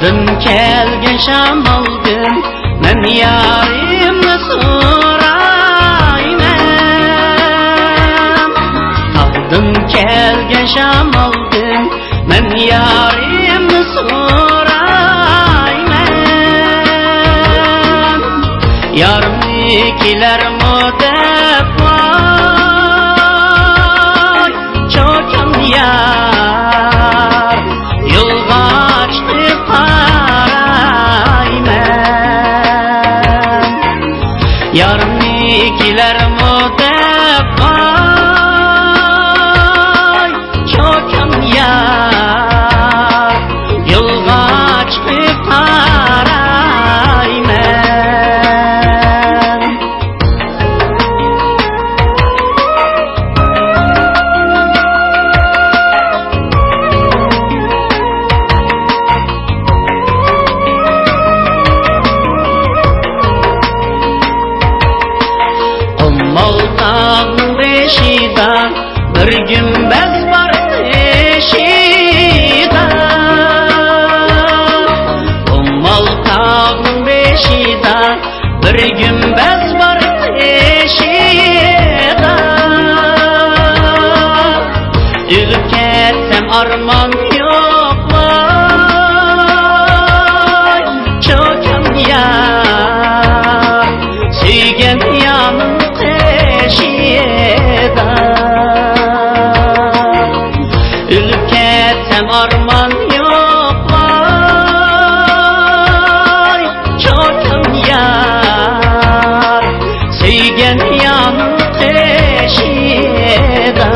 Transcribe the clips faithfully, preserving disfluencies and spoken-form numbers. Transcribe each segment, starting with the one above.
كەلگەن شامالدىن مەن يارىمنى سورايمەن. تاغدىن كەلگەن شامالدىن مەن يارىمنى سورايمەن. يارىمنى كېلەرمۇ دەپ ۋاي چوكان يار، يولغا چىقىپ قارايمەن. يارىمنى كېلەرمۇ دەپ ۋاي چوكان يار، يولغا چىقىپ قارايمەن. قۇمۇل تاغنىڭ بېشىدا بىر گۈمبەز بار تېشىدا. قۇمۇل تاغنىڭ بېشىدا بىر گۈمبەز بار تېشىدا. ئۆلۈپ كەتسەم ئارمان يوق ۋاي چوكان يار، سۆيگەن يارنىڭ قېشىدا. ئۆلۈپ كەتسەم ئارمان يوق ۋاي چوكان يار، سۆيگەن يارنىڭ قېشىدا.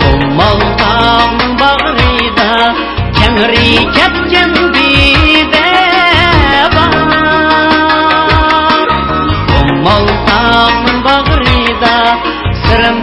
قۇمۇل تاغنىڭ باغرىدا كەڭرى كەتكەن بىدە بار. قۇمۇل تاغنىڭ باغرىدا سىرىم